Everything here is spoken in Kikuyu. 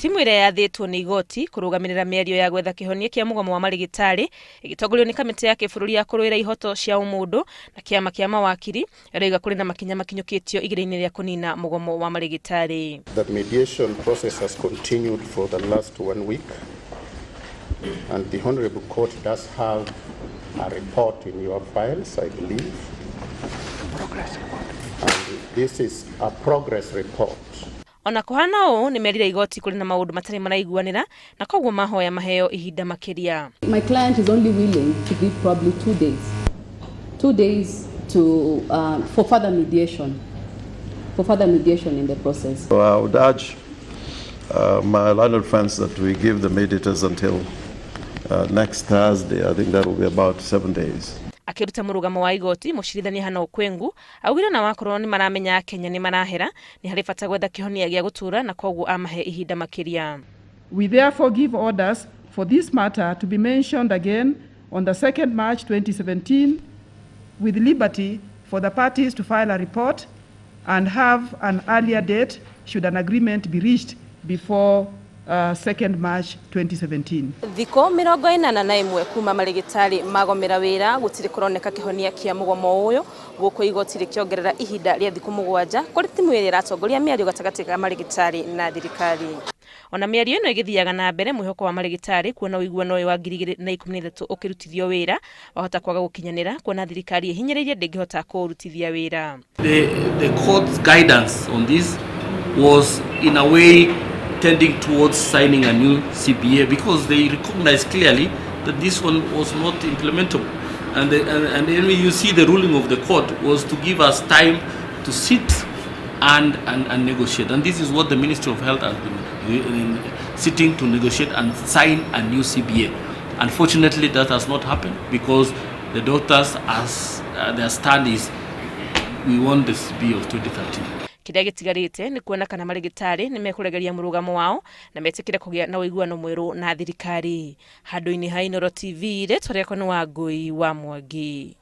Timu ĩrĩa yathĩtwo nĩ igoti kũrũgamĩrĩra mĩario ya gwetha kĩhonia kĩa mũgomo wa marĩgĩtarĩ ĩgĩtongorio nĩ kamĩtĩ ya kĩbũrũri ya kũrũĩra ihoto cia ũmũndũ na kĩama kĩa mawakiri ĩroiga kũrĩ na makinya makinyũkĩtio igeria-inĩ rĩa kũnina mũgomo wa marĩgĩtarĩ. The mediation process has continued for the last one week and the Honorable Court does have a report in your files, I believe. Progress report. And this is a progress report. Ona kũhana ũũ nĩ merire igoti kũrĩ na maũndũ matarĩ maraiguanĩra na koguo mahoya maheo ihinda makĩria. My client is only willing to give probably 2 days. 2 days for further mediation, for further mediation in the process. So I would urge my learned friends that we give the mediators until next Thursday. I think that will be about 7 days. Akĩruta mũrũgamo wa igoti, mũcirithania Hannah Okwengu augire na wakorwo nĩ maramenya Kenya nĩ marahera, nĩ harĩ bata gwetha kĩhonia gĩa gũtũra na koguo amahe ihinda makĩria. We therefore give orders for this matter to be mentioned again on the 2nd March 2017 with liberty for the parties to file a report and have an earlier date should an agreement be reached before 2nd March 2017. Thikũ 81 kuma marĩgĩtarĩ magomera wĩra, gũtirĩ kũroneka kĩhonia kĩa mũgomo ũyũ, gũkũ igoti rĩkĩongerera ihinda rĩa thikũ 7 kũrĩ timu ĩrĩa ĩratongoria mĩario gatagatĩ ka marĩgĩtarĩ na thirikari. Ona mĩario ĩno ĩgĩthiaga na mbere, mwĩhoko wa marĩgĩtarĩ kuona ũiguano ũyũ wa 2013 ũkĩrutithio wĩra wahota kwaga gũkinyanĩra, kuona thirikari ĩhinyĩrĩirie ndĩngĩhota kũũrutithia wĩra. The court's guidance on this was in a way tending towards signing a new CBA because they recognized clearly that this one was not implementable. And then you see the ruling of the court was to give us time to sit and negotiate. And this is what the Ministry of Health has been sitting to negotiate and sign a new CBA. Unfortunately, that has not happened because the doctors, as their stand is, we want the CBA of 2013. Kĩrĩa gĩtigarĩte nĩ kuona kana marĩgĩtarĩ nĩ mekũregeria mũrũgamo wao na metĩkĩre kũgĩa na ũiguano mwerũ na thirikari. Handũ-inĩ ha Inooro TV, rĩtwa rĩakwa nĩ Wangũi wa Mwangi.